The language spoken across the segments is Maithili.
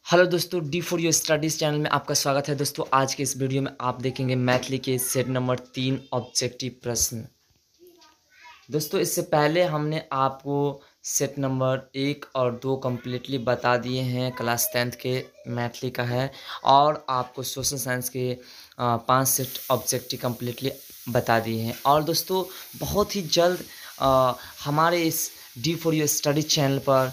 हेलो दोस्तों, D for you studies channel में आपका स्वागत है। दोस्तों आज के इस वीडियो में आप देखेंगे मैथिली के सेट नंबर 3 ऑब्जेक्टिव प्रश्न। दोस्तों इससे पहले हमने आपको सेट नंबर 1 और 2 कम्प्लीटली बता दिए हैं, क्लास 10th के मैथिली का है, और आपको सोशल साइंस के 5 सेट ऑब्जेक्टिव कम्प्लीटली बता दिए हैं। और दोस्तों बहुत ही जल्द हमारे इस D for you study channel per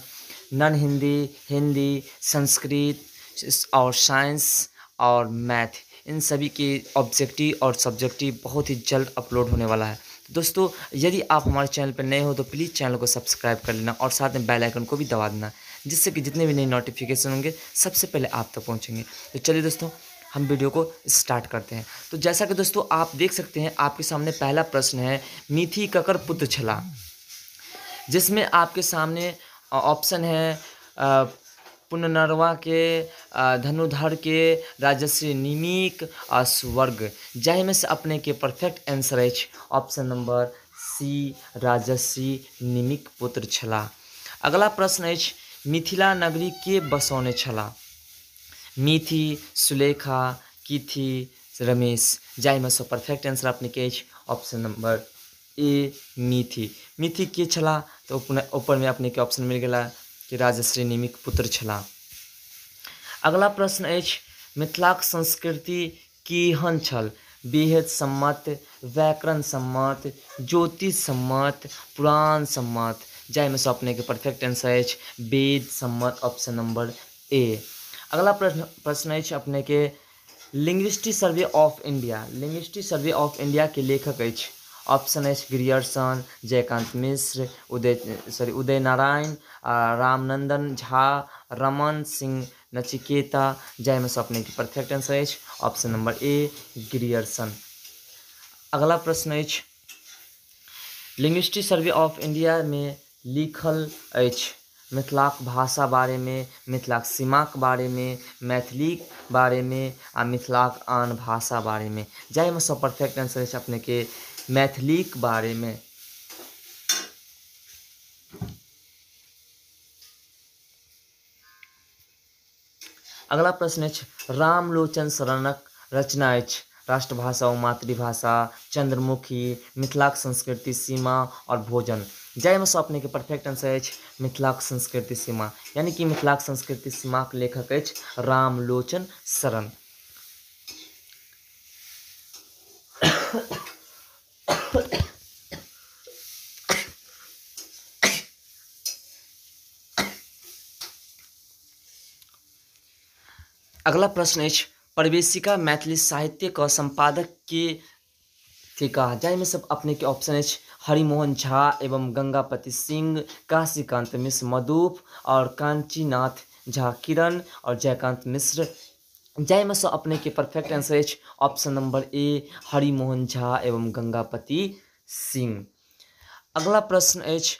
non Hindi, Hindi, Sanskrit और साइंस और मैथ, इन सभी के ऑब्जेक्टिव और सब्जेक्टिव बहुत ही जल्द अपलोड होने वाला है। दोस्तों यदि आप हमारे चैनल पर नए हो तो प्लीज़ चैनल को सब्सक्राइब कर लेना और साथ में बेल आइकन को भी दबा देना, जिससे कि जितने भी नए नोटिफिकेशन होंगे सबसे पहले आप तक पहुँचेंगे। तो चलिए दोस्तों हम वीडियो को स्टार्ट करते हैं। तो जैसा कि दोस्तों आप देख सकते हैं आपके सामने पहला प्रश्न है, मिथि ककर पुत्र छला, जिसमें आपके सामने ऑप्शन है पुनर्नवा के, धनुधर के, राजश्री निमिक और स्वर्ग। जाहि में से अपने के परफेक्ट आंसर अछि ऑप्शन नंबर सी, राजश्री निमिक पुत्र छला। अगला प्रश्न अछि, मिथिला नगरी के बसौने छला? मिथि, सुलेखा, किथी, रमेश। जाहि में से परफेक्ट आंसर अपने के अछि ऑप्शन नंबर ए, मिथि। मिथि के छला तो ऊपर में अपने के ऑप्शन मिल गया कि राजश्री निमिक पुत्र छला। अगला प्रश्न अछि, मिथिलाक संस्कृति केहन छल? वेद सम्मत, व्याकरण सम्मत, ज्योतिष सम्मत, पुराण सम्मत। जाहिमे से अपने के परफेक्ट आंसर अछि वेद सम्मत, ऑप्शन नंबर ए। अगला प्रश्न अछि अपने के linguistic survey of India, linguistic survey of India के लेखक अछि? ऑप्शन अछि ग्रियर्सन, जयकांत मिश्र, उदय नारायण, रामनंदन झा, रमन सिंह नचिकेता। जाहिमे से अपने के परफेक्ट आंसर अछि ऑप्शन नंबर ए, ग्रियर्सन। अगला प्रश्न अछि, लिंग्विस्टिक सर्वे ऑफ इंडिया में लिखल अछि मिथिलाक भाषा बारे में, मिथिलाक सीमाक बारे में, मैथिलीक बारे में आ मिथिलाक आन भाषा बारे में। जाहिमे से परफेक्ट आंसर अछि अपने के मैथिलीक बारे में। अगला प्रश्न अछि, रामलोचन शरणक रचना अछि राष्ट्रभाषा और मातृभाषा, चंद्रमुखी, मिथिलाक संस्कृति सीमा और भोजन। जाहिमे से अपने के परफेक्ट आंसर अछि मिथिलाक संस्कृति सीमा, यानी कि मिथिलाक संस्कृति सीमाक लेखक अछि रामलोचन शरण। अगला प्रश्न अछि, प्रवेशिका मैथिली साहित्य का संपादक के थिकाह? जाहिमे सब अपने के ऑप्शन अछि हरिमोहन झा एवं गंगापति सिंह, काशीकांत मिश्र मधुप और कांचीनाथ झा किरण और जयकांत मिश्र। जाहिमे से अपने के परफेक्ट आंसर अछि option number A, Harimohan Jha एवं गंगापति सिंह। अगला प्रश्न अछि,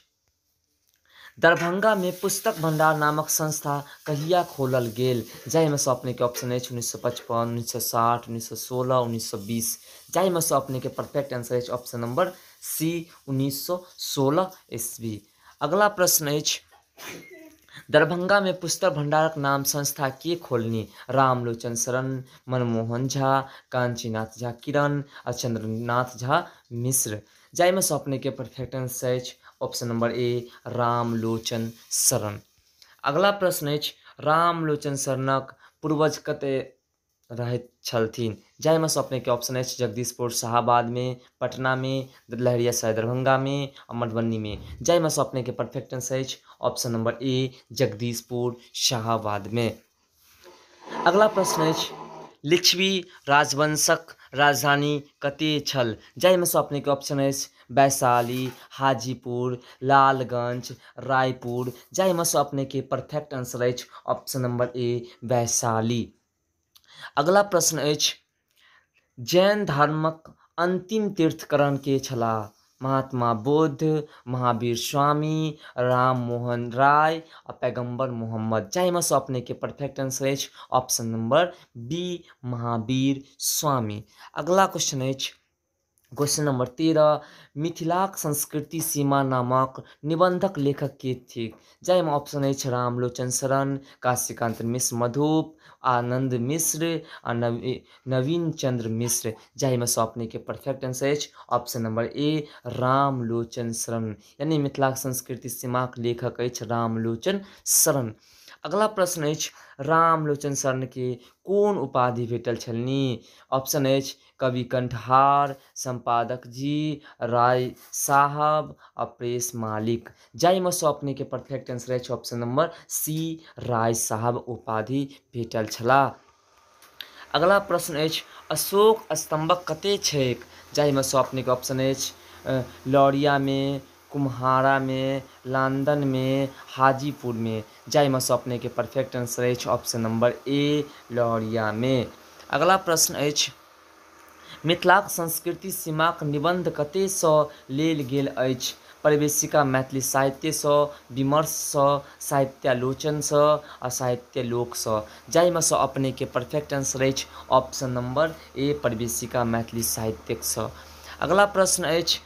दरभंगा में पुस्तक भंडार नामक संस्था कहिया खोलल गेल? जाहिमे से अपने के ऑप्शन अछि 1955, 1960, 1916, 1920। जाहिमे से अपने के परफेक्ट आंसर अछि ऑप्शन नंबर सी, 1916 ईस्वी। अगला प्रश्न अछि, दरभंगा में पुस्तक भंडारक नाम संस्था के खोलनी? रामलोचन शरण, मनमोहन झा, कांचीनाथ झा किरण आ चंद्रनाथ झा मिश्र। जाहिमे से अपने के परफेक्ट आंसर अछि ऑप्शन नंबर ए, रामलोचन शरण। अगला प्रश्न अछि, रामलोचन शरणक पूर्वज कतय रहैत छलथिन? जाहिमे से अपने के ऑप्शन अछि जगदीशपुर शाहाबाद में, पटना में, लहरियासराय दरभंगा में और मधुबनी में। जाहिमे से अपने के परफेक्ट आंसर अछि option number A, Jagdishpur Shahabad में। अगला प्रश्न अछि, लिच्छवी राजवंशक राजधानी कतय छल? जाहिमे से अपने के ऑप्शन अछि वैशाली, हाजीपुर, लालगंज, रायपुर। जाहिमे से अपने के परफेक्ट आंसर अछि ऑप्शन नंबर ए, वैशाली। अगला प्रश्न अछि, जैन धर्मक अंतिम तीर्थकरण के छलाह? महात्मा बुद्ध, महावीर स्वामी, राम मोहन राय और पैगंबर मोहम्मद। जाहिमे से अपने के परफेक्ट आंसर अछि option number B, Mahavir Swami. अगला क्वेश्चन अछि, क्वेश्चन नंबर 13, मिथिलाक संस्कृति सीमा नामक निबंधक लेखक के थिक? जाहिमे ऑप्शन अछि रामलोचन शरण, काशीकांत मिश्र मधुप, आनंद मिश्र आ नवीन चंद्र मिश्र। जाहिमे सँ अपनेके परफेक्ट आंसर अछि option number A Ramlochan Sharan, यानी मिथिलाक संस्कृति सीमाक लेखक अछि रामलोचन शरण। अगला प्रश्न अछि रामलोचन शरण के कोन उपाधि भेटल छलनि? ऑप्शन अछि कवि कंठहार, संपादक जी, राय साहब आ प्रेस मालिक। जाहिमे सँ अपनेके परफेक्ट आंसर अछि ऑप्शन नंबर सी राय साहब उपाधि भेटल छलाह। अगला प्रश्न अछि अशोक स्तंभक कते छैक? जाहिमे सँ अपनेके ऑप्शन अछि लौरिया में, कुम्हारा में, लंदन में, हाजीपुर में। जाहिमे सँ अपनेके परफेक्ट आंसर अछि ऑप्शन नंबर ए लौरिया में। अगला प्रश्न अछि मिथिलाक संस्कृति सीमाक निबंध कतेसँ लेल गेल अछि? प्रवेशिका मैथिली साहित्यसँ, विमर्शसँ, साहित्यालोचनसँ आ साहित्य लोकसँ। जाहिमे सँ अपनेके परफेक्ट आंसर अछि ऑप्शन नंबर ए प्रवेशिका मैथिली साहित्यसँ। अगला प्रश्न अछि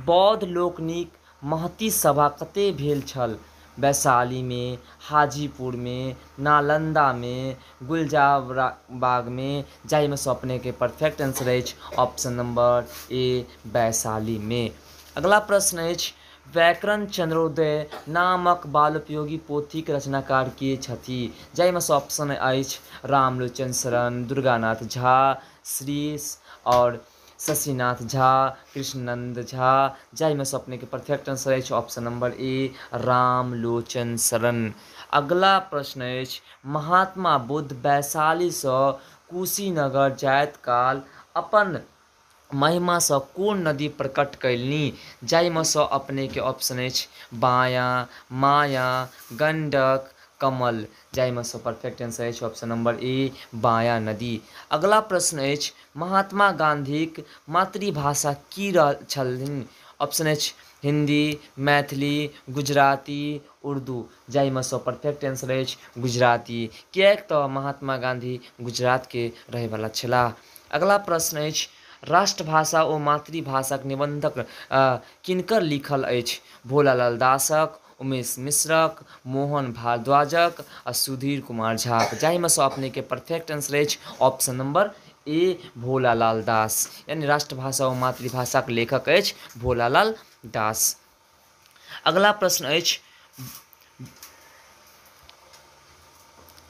बौद्ध लोकनिक महती सभा कते भेल छल? वैशाली में, हाजीपुर में, नालंदा में, गुलजारबाग में। जाहिमे सँ अपनेके परफेक्ट आंसर अछि ऑप्शन नंबर ए वैशाली में। अगला प्रश्न अछि व्याकरण चंद्रोदय नामक बालोपयोगी पोथीक रचनाकार के छथि? जाहिमे सँ ऑप्शन अछि रामलोचन शरण, दुर्गानाथ झा, श्रीश और शशिनाथ झा, कृष्णनंद झा। जाहिमे सँ अपनेके परफेक्ट आंसर अछि option number A Ramlochan Sharan. अगला प्रश्न अछि महात्मा बुद्ध वैशालीसँ कुशीनगर जाइत काल अपन महिमासँ कोन नदी प्रकट कयलनि? जाहिमे सँ अपनेके ऑप्शन अछि बायाँ, माया, गंडक, कमल। जाहिमे सँ परफेक्ट आंसर अछि ऑप्शन नंबर ए बायाँ नदी। अगला प्रश्न अछि महात्मा गांधीक मातृभाषा की छलनि? ऑप्शन अछि हिंदी, मैथिली, गुजराती, उर्दू। जाहिमे सँ परफेक्ट आंसर अछि गुजराती, किएक तऽ महात्मा गांधी गुजरातके रहैवला छलाह। अगला प्रश्न अछि राष्ट्रभाषा ओ मातृभाषाक निबंधक किनकर लिखल अछि? भोलालाल दासक, उमेश मिश्रक, मोहन भारद्वाजक आ सुधीर कुमार झाक। जाहिमे सँ अपनेके परफेक्ट आंसर अछि option number A Bholalal Das, यानी राष्ट्रभाषा ओ मातृभाषाक लेखक अछि भोलालाल दास। अगला प्रश्न अछि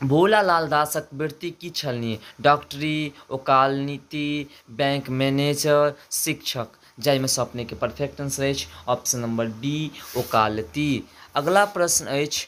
भोलालाल दासक वृत्ति की छलनि? डॉक्टरी, ओकालति, बैंक मैनेजर, शिक्षक। जाहिमे सँ अपनेके परफेक्ट आंसर अछि ऑप्शन नंबर बी ओकालति। अगला प्रश्न अछि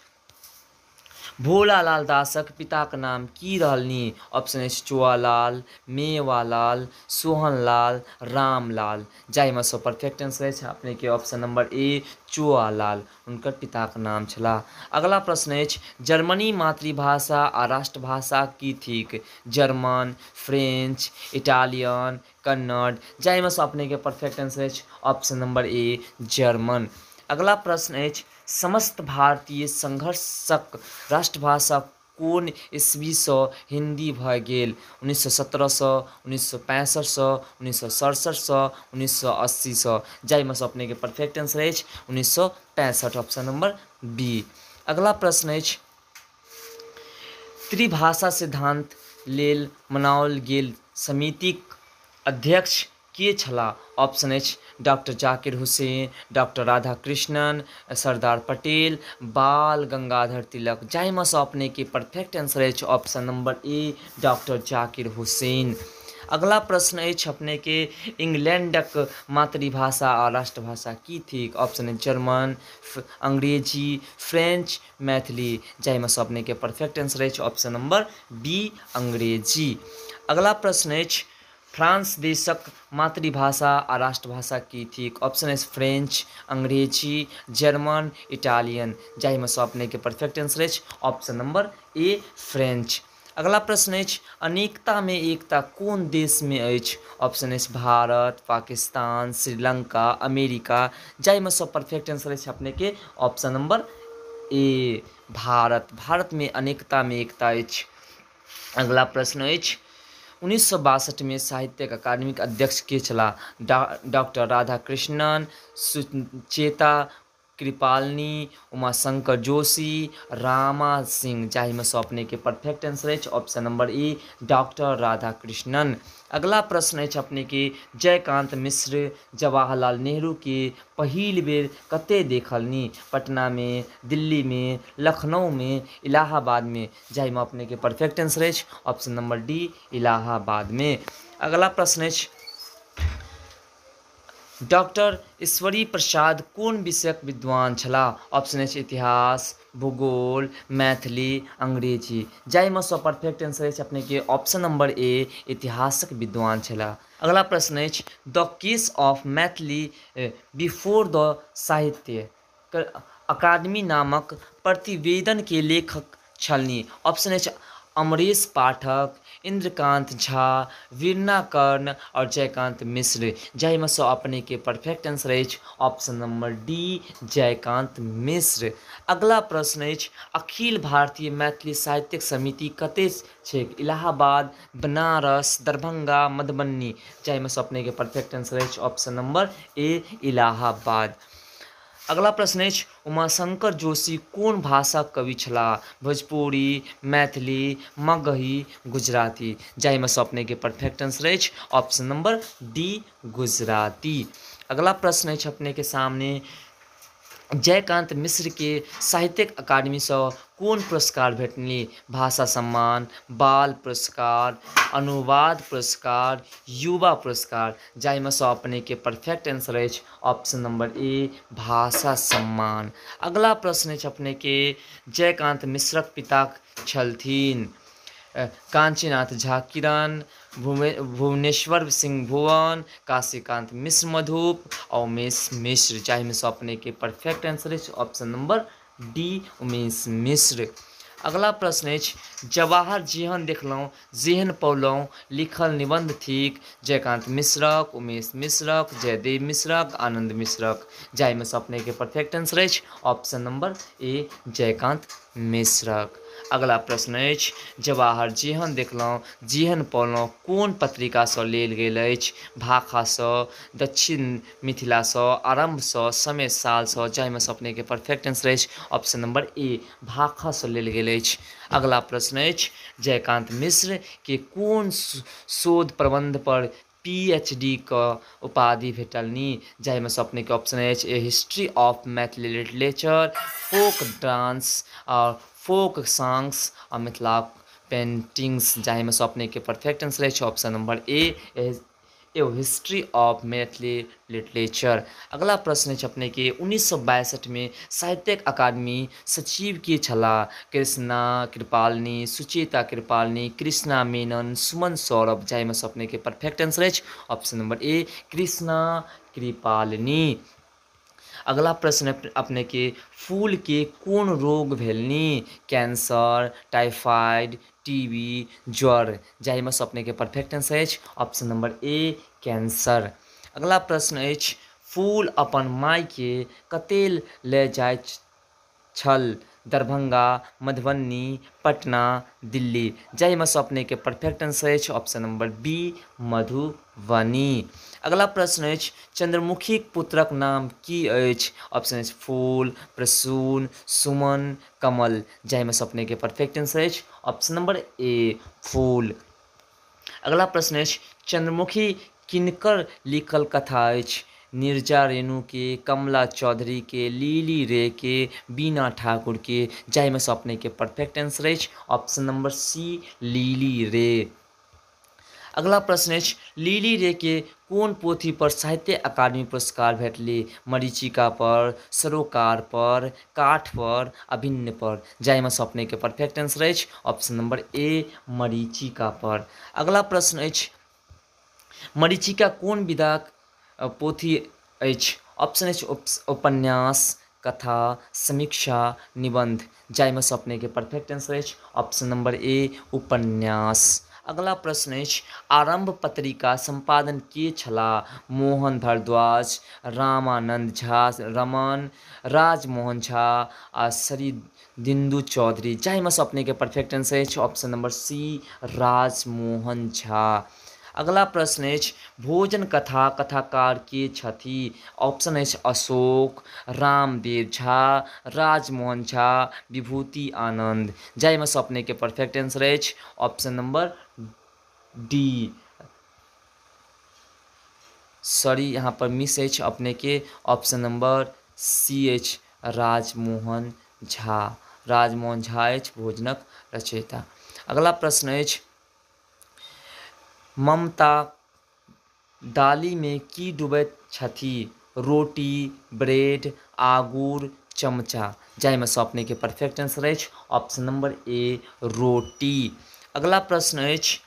भोलालाल दासक पिताक नाम की रहलनि? ऑप्शन अछि चोआलाल, मेवालाल, सोहनलाल, रामलाल। जाहिमे सँ परफेक्ट आंसर अछि अपनेके ऑप्शन नंबर ए चोआलाल हुनकर पिताक नाम छलाह। अगला प्रश्न अछि जर्मनी मातृभाषा आ राष्ट्रभाषा की थिक? German, French, Italian, Kannada. जाहिमे सँ अपनेके परफेक्ट आंसर अछि ऑप्शन नंबर ए जर्मन। अगला प्रश्न अछि समस्त भारतीय संघर्षक राष्ट्रभाषा कोन ईस्वीसँ हिंदी भऽ गेल? 1917सँ, 1965सँ, 1967सँ, 1980सँ। जाहिमे सँ अपनेके परफेक्ट आंसर अछि 1965 ऑप्शन नंबर बी। अगला प्रश्न अछि त्रिभाषा सिद्धांत लेल मनाओल गेल समितिक अध्यक्ष के छलाह? ऑप्शन अछि डॉक्टर जाकिर हुसैन, डॉक्टर राधाकृष्णन, सरदार पटेल, बाल गंगाधर तिलक। जाहिमे सँ अपनेके परफेक्ट आंसर अछि option number A doctor Zakir Hussain. अगला प्रश्न अछि अपनेके इंग्लैंडक मातृभाषा आ राष्ट्रभाषा की थिक? ऑप्शन अछि जर्मन, अंग्रेजी, फ्रेंच, मैथिली। जाहिमे सँ अपनेके परफेक्ट आंसर अछि ऑप्शन नंबर बी अंग्रेजी। अगला प्रश्न अछि फ्रांस देशक मातृभाषा आ राष्ट्रभाषा की थिक? ऑप्शन अछि फ्रेंच, अंग्रेजी, जर्मन, इटालियन। जाहिमे सँ अपनेके परफेक्ट आंसर अछि ऑप्शन नंबर ए फ्रेंच। अगला प्रश्न अछि अनेकता में एकता कोन देशमे अछि? ऑप्शन अछि भारत, पाकिस्तान, श्रीलंका, अमेरिका। जाहिमे सँ परफेक्ट आंसर अछि अपनेके ऑप्शन नंबर ए भारत। भारतमे अनेकता में एकता अछि। अगला प्रश्न अछि 1962 में साहित्य अकादमीक अध्यक्ष के छलाह? डॉक्टर राधाकृष्णन, सुचेता कृपालनी, उमाशंकर जोशी, रामा सिंह। जाहिमे सँ अपनेके परफेक्ट आंसर अछि option number A doctor Radhakrishnan. अगला प्रश्न अछि अपनेके जयकांत मिश्र जवाहरलाल नेहरू के पहिल बेर कतय देखलनि? पटना में, दिल्ली में, लखनऊ में, इलाहाबाद में। जाहिमे अपनेके परफेक्ट आंसर अछि ऑप्शन नंबर डी इलाहाबाद में। अगला प्रश्न अछि डॉक्टर ईश्वरी प्रसाद कोन विषयक विद्वान छलाह? ऑप्शन अछि इतिहास, भूगोल, मैथिली, अंग्रेजी। जाहिमे सँ परफेक्ट आंसर अछि अपनेके ऑप्शन नंबर ए इतिहासक विद्वान छलाह। अगला प्रश्न अछि the case of Maithili before the Sahitya Akademi नामक प्रतिवेदन के लेखक छलनि? ऑप्शन अछि अमरेश पाठक, इंद्रकांत झा, वीरना कर्ण और जयकांत मिश्र। जाहिमे सँ अपनेके परफेक्ट आंसर अछि option number D Jaykant Mishra. अगला प्रश्न अछि अखिल भारतीय मैथिली साहित्यिक समिति कतय छैक? इलाहाबाद, बनारस, दरभंगा, मधुबनी। जाहिमे सँ अपनेके परफेक्ट आंसर अछि ऑप्शन नंबर ए इलाहाबाद। अगला प्रश्न अछि उमाशंकर जोशी कोन भाषाक कवि छलाह? भोजपुरी, मैथिली, मगही, गुजराती। जाहिमे सँ अपनेके परफेक्ट आंसर अछि ऑप्शन नंबर डी गुजराती। अगला प्रश्न अछि अपनेके सामने जयकांत मिश्र के साहित्यिक अकादमीसँ कोन पुरस्कार भेटलनि? भाषा सम्मान, बाल पुरस्कार, अनुवाद पुरस्कार, युवा पुरस्कार। जाहिमे सँ अपनेके परफेक्ट आंसर अछि ऑप्शन नंबर ए भाषा सम्मान। अगला प्रश्न अछि अपनेके जयकांत मिश्रक पिता छलथिन? कांचीनाथ झा किरण, भुवनेश्वर सिंह भुवन, काशीकांत मिश्र मधुप और उमेश मिश्र। जाहिमे सँ अपनेके परफेक्ट आंसर अछि option number D Umesh Mishra. अगला प्रश्न अछि जवाहर जेहन देखलहुँ जेहन पौलहुँ लिखल निबंध थिक? जयकांत मिश्रक, उमेश मिश्रक, जयदेव मिश्रक, आनंद मिश्रक। जाहिमे सँ अपनेके परफेक्ट आंसर अछि ऑप्शन नंबर ए जयकांत मिश्रक। अगला प्रश्न अछि जवाहर जेहन देखलहुँ जेहन पौलहुँ कोन पत्रिकासँ लेल गेल अछि? भाखासँ, दक्षिण मिथिलासँ, आरम्भसँ, समय सालसँ। जाहिमे सँ अपनेके परफेक्ट आंसर अछि ऑप्शन नंबर ए भाखासँ लेल गेल अछि। अगला प्रश्न अछि जयकांत मिश्र के कोन शोध प्रबंध पर PhD क उपाधि भेटलनि? जाहिमे सँ अपनेके ऑप्शन अछि a history of Maithili literature, folk dance और फोक सॉन्ग्स आ मिथिला पेंटिंग्स। जाहिमे सँ अपनेके परफेक्ट आंसर अछि option number A history of Maithili literature. अगला प्रश्न अछि अपनेके 1962 में साहित्यिक अकादमी सचिव के छलाह? कृष्णा कृपालनी, सुचेता कृपालनी, कृष्णा मेनन, सुमन सौरभ। जाहिमे सँ अपनेके परफेक्ट आंसर अछि option number A Krishna Kripalani. अगला प्रश्न अपनेके फूल के कोन रोग भेलनि? कैंसर, टाइफाइड, टीबी, ज्वर। जाहिमे सँ अपनेके परफेक्ट आंसर अछि ऑप्शन नंबर ए कैंसर। अगला प्रश्न अछि फूल अपन मायके कतय लए जाइत छल? दरभंगा, मधुबनी, पटना, दिल्ली। जाहिमे सँ अपनेके परफेक्ट आंसर अछि ऑप्शन नंबर बी मधुबनी। अगला प्रश्न अछि चंद्रमुखीक पुत्रक नाम की अछि? ऑप्शन अछि फूल, प्रसून, सुमन, कमल। जाहिमे सँ अपनेके परफेक्ट आंसर अछि ऑप्शन नंबर ए फूल। अगला प्रश्न अछि चंद्रमुखी किनकर लिखल कथा अछि? नीरजा रेणु के, कमला चौधरी के, लिली रे के, बीना ठाकुर के। जाहिमे सँ अपनेके परफेक्ट आंसर अछि option number C Lily Ray. अगला प्रश्न अछि लिली रे के कोन पोथी पर साहित्य अकादमी पुरस्कार भेटली? मरीचिका पर, सरोकार पर, काठ पर, अभिन्न पर। जाहिमे सँ अपनेके परफेक्ट आंसर अछि ऑप्शन नंबर ए मरीचिका पर। अगला प्रश्न अछि मरीचिका कोन विधाक पोथी अछि? ऑप्शन अछि उपन्यास, कथा, समीक्षा, निबंध। जाहिमे सँ अपनेके परफेक्ट आंसर अछि ऑप्शन नंबर ए उपन्यास। अगला प्रश्न अछि आरंभ पत्रिका संपादन के छलाह? मोहन भारद्वाज, रामानंद झा रमन, राजमोहन झा आ दिंदु चौधरी। जाहिमे सँ अपने के परफेक्ट आंसर अछि option number C Rajmohan Jha. अगला प्रश्न अछि भोजन कथा कथाकार के छथि? ऑप्शन अछि अशोक, रामदेव झा, राजमोहन झा, विभूति आनंद। जाहिमे सँ अपने के परफेक्ट आंसर अछि ऑप्शन नंबर डी। सॉरी, यहाँ पर मिस अछि अपने के ऑप्शन नंबर सी अछि राजमोहन झा। राजमोहन झा अछि भोजनक रचयिता। अगला प्रश्न अछि ममता दालि में की डुबैत छथि? रोटी, ब्रेड, आगुर, चमचा। जाहिमे सँ अपने के परफेक्ट आंसर अछि ऑप्शन नंबर ए रोटी। अगला प्रश्न अछि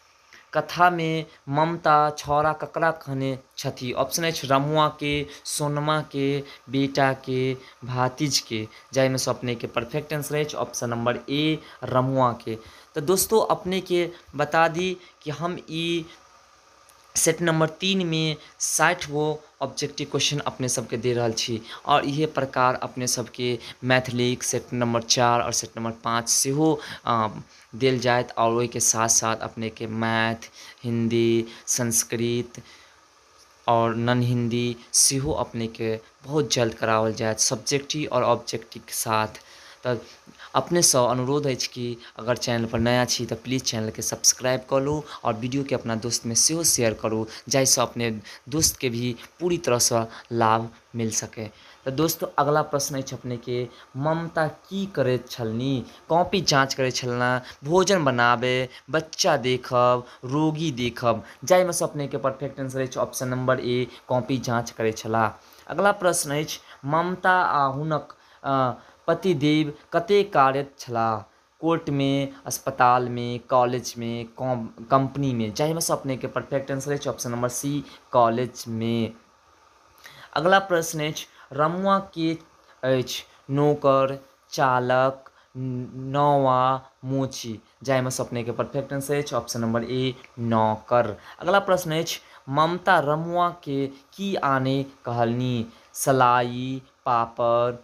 कथा में ममता छौड़ा ककरा कहने छथि? ऑप्शन अछि रमुआ के, सोनमा के, बेटा के, भातिज के। जाहिमे सँ अपने के परफेक्ट आंसर अछि ऑप्शन नंबर ए रमुआ के। तो दोस्तों अपने के बता दी कि हम ई सेट नंबर 3 में 60 गो ऑब्जेक्टिव क्वेश्चन अपने सबके दे रहल छी और इहे प्रकार अपने सबके मैथिलीक सेट नंबर 4 और सेट नंबर 5 सेहो देल जायत और ओहिके साथ साथ अपने के मैथ, हिंदी, संस्कृत और नन हिंदी सेहो अपने के बहुत जल्द कराओल जायत सब्जेक्टिव और ऑब्जेक्टिव के साथ। तो अपने से अनुरोध अछि कि अगर चैनल पर नया छी तो प्लीज़ चैनल के सब्सक्राइब कर लू और वीडियो के अपना दोस्त में सेहो शेयर करू जाहिसँ अपने दोस्त के भी पूरी तरह से लाभ मिल सके। तो दोस्तों अगला प्रश्न अछि अपने के ममता की करैत छलनी? कॉपी जाँच करैत छलना, भोजन बनाबे, बच्चा देखब, रोगी देखब। जाहिमे सँ अपने के परफेक्ट आंसर अछि ऑप्शन नंबर ए कॉपी जाँच करैत छलाह। अगला प्रश्न अछि ममता आ हुनक पतिदेव कतेक कार्यरत छलाह? कोर्ट में, अस्पताल में, कॉलेज में, कंपनी में। जाहिमे सँ अपने के परफेक्ट आंसर अछि ऑप्शन नंबर सी कॉलेज में। अगला प्रश्न अछि रमुआ के अछि? नौकर, चालक, नौवा, मोची। जाहिमे सँ अपने के परफेक्ट आंसर अछि ऑप्शन नंबर ए नौकर। अगला प्रश्न अछि ममता रमुआ के की आने कहलनी? सलाई, पापड़,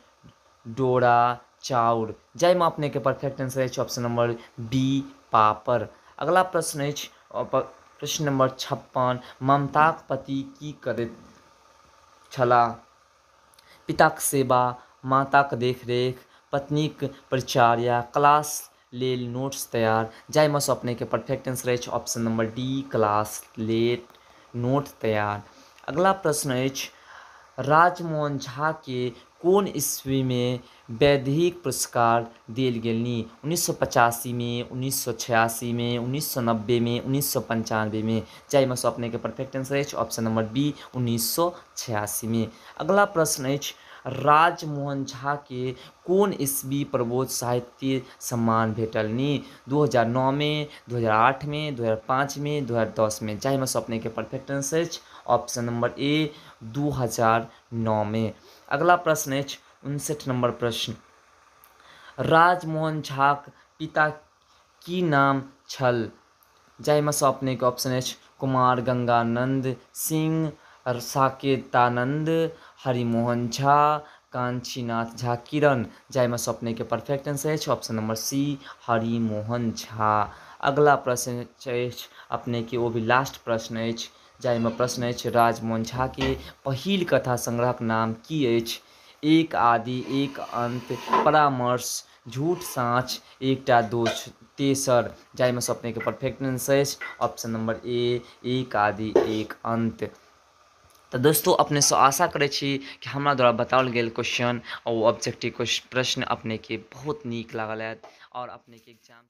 डोरा, चाउर। जाहिमे अपने के परफेक्ट आंसर अछि ऑप्शन नंबर बी पापड़। अगला प्रश्न अछि प्रश्न नंबर 56 ममताक पति की करैत छलाह? पिताक सेवा, माताक देखरेख, पत्नीक परिचर्या, क्लास लेल नोट्स तैयार। जाहिमे सँ अपने के परफेक्ट आंसर अछि ऑप्शन नंबर डी क्लास लेल नोट तैयार। अगला प्रश्न अछि राजमोहन झा के कोन ईस्वी में वैदेही पुरस्कार देल गेलनि? 1985 में, 1986 में, 1990 में, 1995 में। जाहिमे सँ अपने के परफेक्ट आंसर अछि ऑप्शन नंबर बी 1986 में। अगला प्रश्न अछि राजमोहन झा के कोन ईस्वी प्रबोध साहित्य सम्मान भेटलनि? 2009 में, 2008 में, 2005 में, 2010 में। जाहिमे सँ अपने के परफेक्ट आंसर अछि ऑप्शन नंबर ए 2009 में। अगला प्रश्न अछि 59 नंबर प्रश्न राजमोहन झाक पिता की नाम छल? जाहिमे सँ अपने के ऑप्शन अछि कुमार गंगानंद सिंह, साकेतानंद, हरिमोहन झा, कांचीनाथ झा किरण। जाहिमे सँ अपने के परफेक्ट आंसर अछि option number C Harimohan Jha. अगला प्रश्न अछि अपने के ओ भी लास्ट प्रश्न अछि जाहिमे प्रश्न अछि राजमोहन झा के पहिल कथा संग्रहक नाम की अछि? एक आदि, एक अंत, परामर्श, झूठ साँच, एकटा दोष तेसर। जाहिमे सँ अपने के परफेक्ट आंसर अछि ऑप्शन नंबर ए एक आदि एक अंत। तो दोस्तों अपने से आशा करै छी कि हमरा द्वारा बताओल गेल क्वेश्चन और ऑब्जेक्टिव प्रश्न अपने के बहुत नीक लागल हैत और अपने के एग्जाम